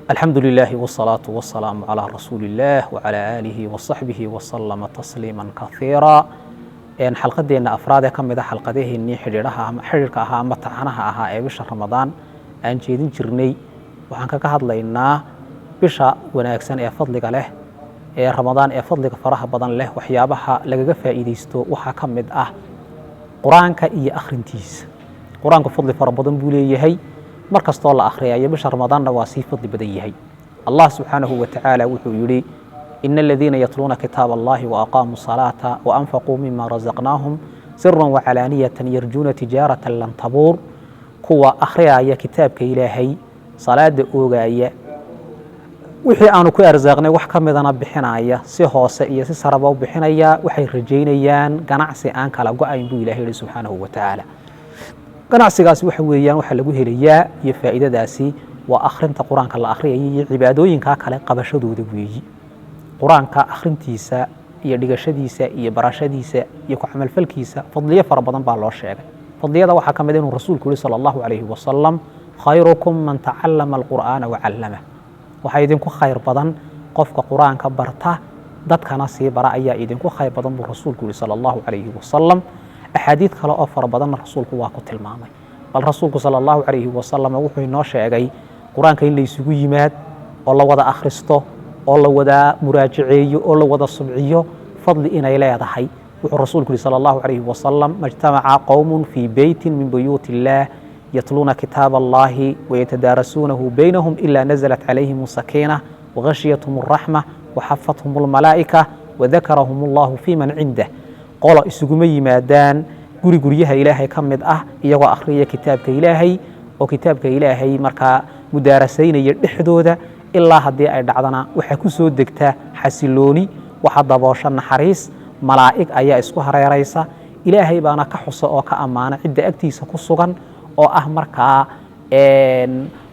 الحمد لله والصلاة والسلام على رسول الله وعلى آله وصحبه وسلم تسليما كثيرا. Xalqadeena afraad ee ka mid a xalqadaheennii xidhiidhaha ama xidhiidhka ahaa ama taxanaha ahaa ee bisha Ramadaan aan jeedin jirnay, waxaan kaga hadlaynaa bisha wanaagsan ee fadliga leh ee Ramadaan ee fadliga faraha badan leh. Waxyaabaha lagaga faa'iidaysto waxaa ka mid ah Qur-aanka iyo akhrintiisa. Qur-aanku fadli fara badan buu leeyahay. Mar kastoo la akhriyayo, bisha Ramadaanna waa sii fadli badan yahay. Allah subxaanahu wa tacaala wuxuu yidhi: "إن الذين يتلون كتاب الله وأقاموا الصلاة وأنفقوا مما رزقناهم سرا وعلانية يرجون تجارة لن تبور." Kuwa akhriyaya kitaabka Ilaahay, salaada oogaya, wixii aanu ku arsaaqnay wax ka midana bixinaya, si hoose iyo si saraba u bixinaya, waxay rajaynayaan ganacsi aan kala go-ayn, buu Ilahay yihi subxaanahu wa tacaala. Ganacsigaasi waxa weeyaan waxaa lagu helayaa iyo faa'iidadaasi waa akhrinta Qur-aanka la akhriyaya iyo cibaadooyinkaa kale qabashadooda weeyi. Qur-aanka akhrintiisa iyo dhigashadiisa iyo barashadiisa iyo ku camalfalkiisa fadliyo fara badan baa loo sheegay. Fadliyada waxaa ka mid inuu Rasuulku yihi sala Allahu calayhi wasalam: "خيركم من تعلم القرآن وعلمه." Waxaa idinku khayr badan qofka Qur-aanka barta, dadkana sii bara ayaa idinku khayr badan, buu Rasuulku yihi sala Allahu calayhi wasalam. Axaadiid kale oo fara badanna Rasuulku waa ku tilmaamay. Bal Rasuulku sala Allahu calayhi wasalam wuxuu inoo sheegay Qur-aanka in la isugu yimaad oo la wada akhristo oo la wada muraajaceeyo oo la wada subciyo fadli inay leedahay. Wuxuu Rasuulku yihi sala Allahu calayhi wasalam: "ما اجتمع قوم في بيت من بيوت الله يتلون كتاب الله ويتدارسونه بينهم إلا نزلت عليهم السكينة وغشيتهم الرحمة وحفتهم الملائكة وذكرهم الله فيمن عنده." Qolo isuguma yimaadaan guri guryaha Ilaahay ka mid ah iyagoo akhriya kitaabka Ilaahay oo kitaabka Ilaahay markaa mudaarasaynaya dhexdooda, ilaa haddii ay dhacdana waxaa ku soo degta xasilooni, waxa daboosha naxariis, malaa'ig ayaa isku hareeraysa, Ilaahay baana ka xusa oo ka ammaana cidda agtiisa ku sugan oo ah markaa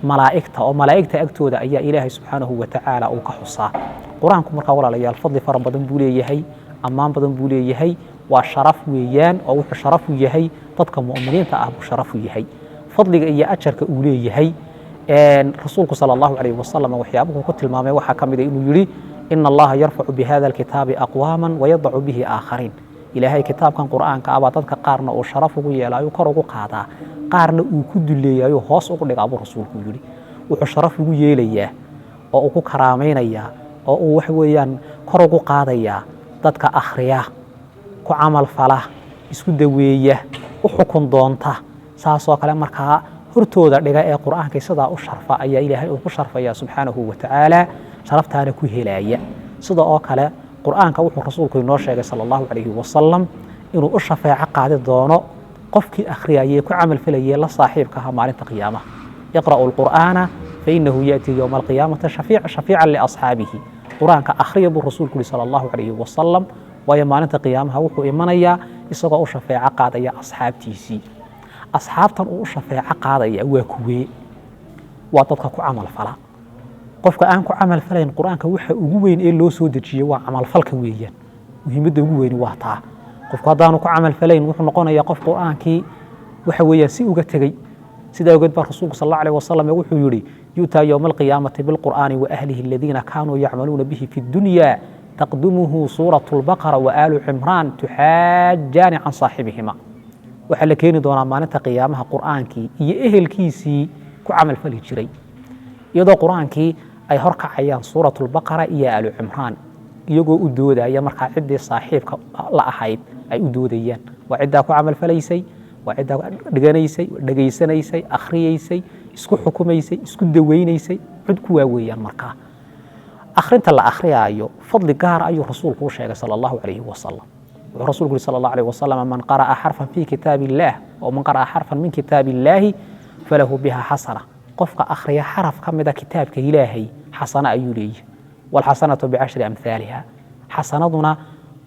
malaa'igta, oo malaa'igta agtooda ayaa Ilaahay subxaanahu wa tacaala uu ka xusaa. Qur-aanku markaa, walaalayaal, fadli fara badan buu leeyahay, ammaan badan buu leeyahay. Waa sharaf weeyaan, oo wuxuu sharaf u yahay dadka mu'miniinta ah buu sharaf u yahay. Fadliga iyo ajarka uu leeyahay Rasuulku sala Allahu calayhi wasalam waxyaabuhu ku tilmaamay waxaa ka mid a inuu yidhi: "إن الله يرفع بهذا الكتاب أقواما ويضع به آخرين." Ilaahay kitaabkan Qur'aanka ah baa dadka qaarna uu sharaf ugu yeelaayo, kor ugu qaadaa, qaarna uu ku duleeyayo, hoos ugu dhigaa, buu Rasuulku yidhi. Wuxuu sharaf ugu yeelayaa oo uu ku karaamaynayaa oo uu waxa weeyaan kor ugu qaadayaa dadka akhriya, ku camal fala, isku daweeya, u xukun doonta, saasoo kale markaa hortooda dhiga ee Qur'aanka sidaa u sharfa ayaa Ilaahay uu ku sharfaya subxaanahu wa tacaala, sharaftaana ku helaya. Sida oo kale Qur'aanka wuxuu Rasuulku inoo sheegay sala Allahu calayhi wasalam inuu u shafeeco qaadi doono qofkii akhriyayee ku camalfalayay la saaxiibka ahaa maalinta qiyaamaha. "اقرءوا القرآن فإنه يأتي يوم القيامة شفيعا لأصحابه." Qur-aanka akhriya, buu Rasuulku yihi sala Allahu calayhi wasalam, waayo maalinta qiyaamaha wuxuu imanayaa isagoo u shafeeco qaadaya asxaabtiisii. Asxaabtan uu u shafeeco qaadaya waa kuwee? Waa dadka ku camal fala. Qofka aan ku camal falayn Qur-aanka, waxa ugu weyn ee loo soo dejiyey waa camalfalka weeyaan. Muhiimadda ugu weyni waa taa. Qofku haddaanu ku camal falayn, wuxuu noqonayaa qof Qur-aankii waxa weeyaan si uga tegey. Sidaa ogeed baa Rasuulku sal Alla alayh wasalam wuxuu yidhi: "يؤتى يوم القيامة بالقرآن وأهله الذين كانوا يعملون به في الدنيا، تقدمه سورة البقرة وآل عمران تحاجان عن صاحبهما." Waxaa la keeni doonaa maalinta qiyaamaha Qur'aankii iyo ehelkiisii ku camal fali jiray, iyadoo Qur-aankii ay hor kacayaan Suurat Lbaqara iyo Aalu Cimraan, iyagoo u doodaya markaa ciddii saaxiibka la ahayd ay u doodayaan. Waa ciddaa ku camal falaysay, waa ciddaa dhiganaysay, dhegaysanaysay, akhriyeysay, isku xukumaysay, isku daweynaysay, cid kuwaa weeyaan. Markaa akhrinta la akhriyaayo fadli gaara ayuu Rasuulku u sheegay sala Allahu calayhi wasalam. Wuxuu Rasuulku yuri sala Allahu alayhi wasalam: "من قرأ حرفا في كتاب الله oo من قرأ حرفا من كتاب الله فله بها حسنة." Qofka akhriya xaraf ka mida kitaabka Ilaahay xasano ayuu leeyahy. "والحسنة بعشر أمثالها." Xasanaduna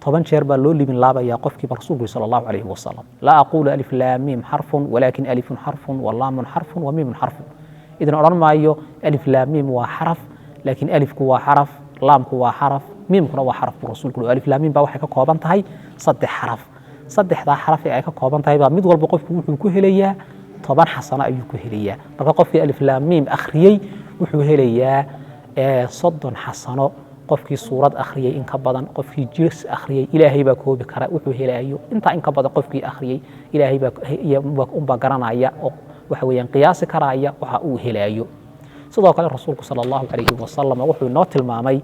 10 jeer baa loo libin laabayaa qofkiiba, Rasuulku yuri sala Allahu calayhi wasalam. "لا أقول ألف لام ميم حرف ولكن ألف حرف ولام حرف وميم حرف." Idin odhan maayo alif laam miim waa xaraf, laakiin alifku waa xaraf, laamku waa xaraf, miimkuna waa xaraf, buu Rasuulku yuri. Alif laam miim baa waxay ka kooban tahay saddex xaraf. Saddexdaa xaraf ee ay ka kooban tahay baa mid walba qofku wuxuu ku helayaa 10 xasano ayuu ku helayaa. Marka qofkii alif laam miim akhriyey wuxuu helayaa 30 xasano. Qofkii suurad akhriyey in ka badan, qofkii jis akhriyey, Ilaahay baa koobi kara wuxuu helayo intaa in ka badan. Qofkii akhriyey Ilaahay baa unbaa garanaya oo waxa weeyaan qiyaasi karaya waxa uu helayo. Sidoo kale Rasuulku sala Allahu calayhi wasalam wuxuu inoo tilmaamay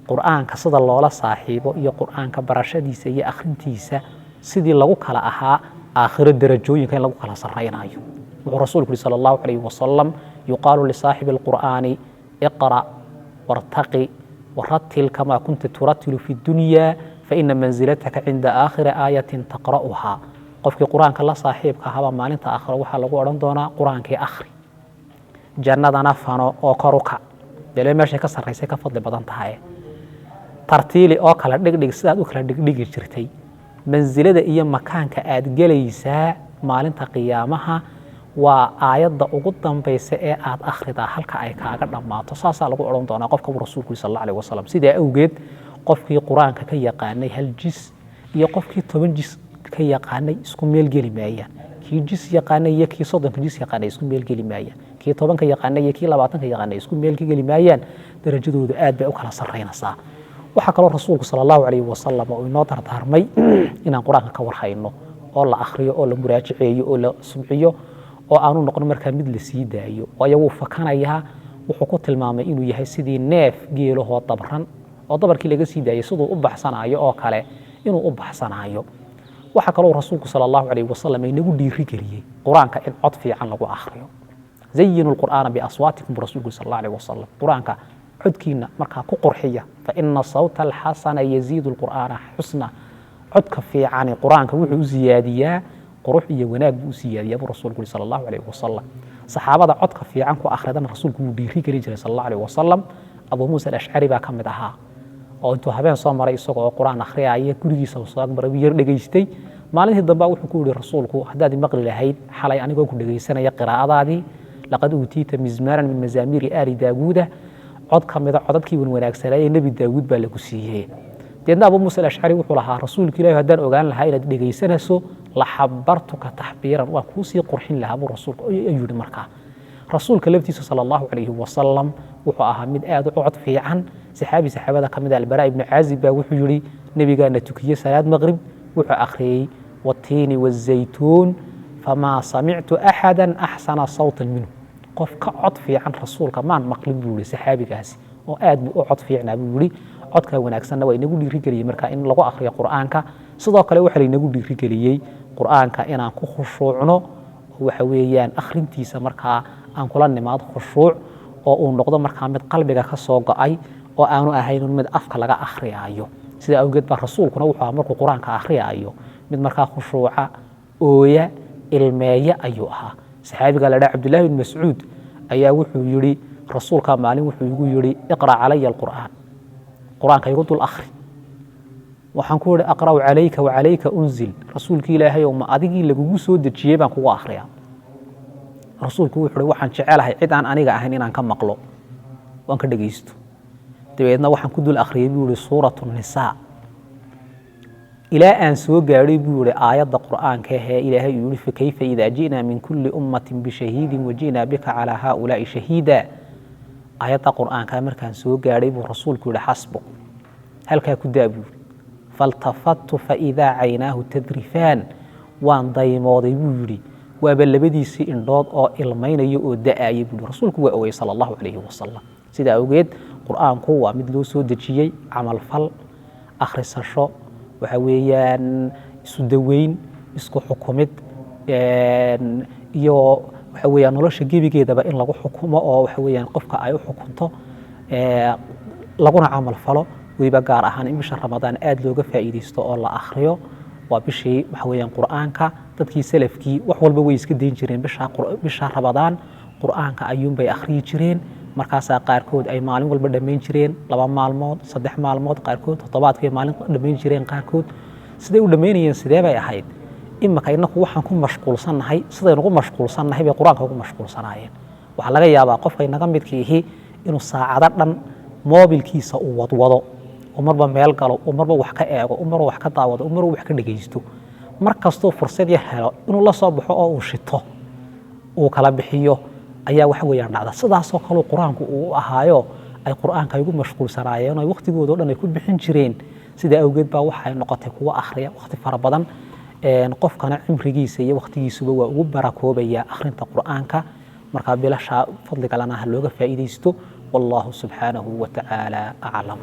Qur'aanka sida loola saaxiibo iyo Qur'aanka barashadiisa iyo akhrintiisa sidii lagu kala ahaa aakhiro darajooyinka in lagu kala sarraynayo. Wuxuu Rasuulku yihi sala Allahu calayhi wasalam: yuqaalu lisaaxibi alqur'aani iqra' wartaqi waratil kama kunta turatilu fi dunya, faina manzilataka cinda aakhiri aayatin taqra'uhaa. Qofkii Qur-aanka la saaxiibka ahaabaa maalinta aakhiro waxaa lagu odhan doonaa: Qur-aankii akhri, jannadana fano oo kor u kac, dele meeshay ka sarraysay ka fadli badan tahay, tartiili oo kala dhigdhig sidaad u kala dhigdhigi jirtay, mansilada iyo makaanka aad gelaysaa maalinta qiyaamaha waa aayadda ugu dambaysa ee aad akhridaa halka ay kaaga dhammaato. Saasaa lagu odhan doonaa qofka buu Rasuulku yiri sal Alla alayh wasalam. Sidaa awgeed qofkii Qur-aanka ka yaqaanay hal jis iyo qofkii 10 jis ka yaqaanay isku meel geli maayaan. Kii jis yaqaanay iyo kii 30-ka jis yaqaanay isku meel geli maayaan. Kii 10-ka yaqaanay iyo kii 20-ka yaqaanay isku meel ka geli maayaan. Darajadoodu aad bay u kala sarraynaysaa. Waxaa kaloo Rasuulku sala Allahu calayhi wasalam uu inoo dardaarmay inaan Qur-aanka ka warhayno oo la akhriyo oo la muraajaceeyo oo la subciyo oo aanu noqon markaa mid la sii daayo, waayo wuu fakanayaa. Wuxuu ku tilmaamay inuu yahay sidii neef geelahoo dabran oo dabarkii laga sii daayay, siduu u baxsanayo oo kale inuu u baxsanayo. Waxaa kaloo Rasuulku sala Allahu calayhi wasalam inagu dhiirigeliyey Qur-aanka in cod fiican lagu akhriyo. Zayinu lqur'aana biaswaatikum buu Rasuulku sal Allah alayh wasalam. Qur-aanka codkiina markaa ku qurxiya, fa ina sawta alxasana yaziidu alqur'aana xusna. Codka fiicani Qur-aanka wuxuu u siyaadiyaa qurux iyo wanaag buu u siyaadiyaa buu Rasuulku yuri sala Allahu calayhi wasalam. Saxaabada codka fiican ku akhridana Rasuulku wuu dhiirigelin jiray sala Allahu alayhi wasalam. Abu Muusa Alashcari baa ka mid ahaa oo intuu habeen soo maray isagoo oo Qur-aan akhriyaya gurigiisa uu soo agmaray, wuu yar dhegaystay. Maalintii dambe wuxuu ku yihi Rasuulku: haddaad maqli lahayd xalay anigoo ku dhegaysanaya qiraa'adaadii, laqad uutiita mizmaaran min mazaamiiri aali Daawuuda, cod ka mida codadkii wan wanaagsanaaye Nebi Daawuud baa lagu siiyey. Deedna Abu Muusa Alashcari wuxuu lahaa: Rasuulka Ilahi, haddaan ogaan lahaa inaad dhegaysanayso, la xabartuka taxbiiran, waan kuusii qurxin lahaa buu rasuulku ayuu yidhi. Markaa Rasuulka laftiisa sala Allahu calayhi wasalam wuxuu ahaa mid aad u cod fiican. Saxaabi saxaabada ka mid ah, Albaraa ibnu Caazib, baa wuxuu yidhi: nebigaana tukiyey salaad maqrib, wuxuu akhriyey watiini wazaytuun, famaa samictu axada axsana sawtan minhu. Qof ka cod fiican Rasuulka maan maqlin buu yihi saxaabigaasi, oo aad buu u cod fiicnaa buu yihi. Codka wanaagsanna waa inagu dhiirigeliyey marka in lagu akhriyo Qur'aanka. Sidoo kale waxaa lainagu dhiirigeliyey Qur'aanka inaan ku khushuucno oo waxa weeyaan akhrintiisa markaa aan kula nimaado khushuuc oo uu noqdo markaa mid qalbiga ka soo go'ay oo aanu ahayn mid afka laga akhriyaayo. Sidaa awgeed baa Rasuulkuna wuxuu ahaa markuu Qur-aanka akhriyaayo mid markaa khushuuca, ooya, ilmeeya ayuu ahaa. Saxaabiga la dhaha Cabdullahi bin Mascuud ayaa wuxuu yidhi: Rasuulkaa maalin wuxuu igu yidhi: iqra' calaya alqur'aan, Qur-aanka igu dul akhri. Waxaan ku yidhi: aqra'u calayka wacalayka unzil? Rasuulki Ilaahay ow, ma adigii lagugu soo dejiyey baan kugu akhriyaa? Rasuulku wuxuu uhi: waxaan jecelahay cid aan aniga ahayn inaan ka maqlo, waan ka dhegaysto. Dabeedna waxaan ku dul akhriyey buu yihi suuratu Nisaa ilaa aan soo gaadhay buu yihi aayadda Qur'aanka ahee Ilaahay uu yihi: fakayfa idaa ji'naa min kulli ummatin bishahiidin waji'naa bika calaa haaulaa'i shahiida. Aayadda Qur'aanka markaan soo gaadhay buu Rasuulku yihi: xasbuk, halkaa ku daa buu yihi. Faltafattu faidaa caynaahu tadrifaan, waan daymooday buu yidhi, waaba labadiisii indhood oo ilmaynaya oo da'aya buu yihi. Rasuulku waa ogey sala Allahu calayhi wasalam. Sidaa awgeed Qur'aanku waa mid loo soo dejiyey camalfal, akhrisasho, waxa weeyaan isu daweyn, isku xukumid iyo waxa weeyaan nolosha gebigeedaba in lagu xukumo oo waxa weeyaan qofka ay u xukunto, laguna camal falo. Weliba gaar ahaan in bisha Ramadaan aad looga faa'iidaysto oo la akhriyo. Waa bishii waxa weeyaan Qur'aanka. Dadkii salafkii wax walba way iska dayn jireen, bisha Ramadaan Qur'aanka ayuunbay akhriyi jireen. Markaasaa qaarkood ay maalin walba dhammayn jireen, 2 maalmood, 3 maalmood, qaarkood toddobaadkay maalin dhammayn jireen. Qaarkood siday u dhammaynayeen sidee bay ahayd? Imaka innaku waxaan ku mashquulsannahay sidaynu ugu mashquulsannahay bay Qur-aanka ugu mashquulsanaayeen. Waxaa laga yaabaa qofka inaga midkiihi inuu saacado dhan moobilkiisa uu wadwado, uu marba meel galo, uu marba wax ka eego, uu marba wax ka daawado, uu marba wax ka dhegaysto. Mar kastuu fursad yar helo inuu la soo baxo oo uu shito. Uu kala bixiyo ayaa waxa weeyaan dhacda. Sidaasoo kaleu Qur-aanku uu u ahaayo, ay Qur-aanka ay ugu mashquulsanaayeen oo ay waqtigooda o dhan ay ku bixin jireen. Sidaa awgeed baa waxay noqotay kuwo akhriya waqti fara badan. Qofkana cimrigiisa iyo waqtigiisuba waa ugu barakoobaya akhrinta Qur-aanka. Markaa bilashaa fadliga lana ha looga faa'iidaysto. Wallahu subxaanahu wa tacaala aclam.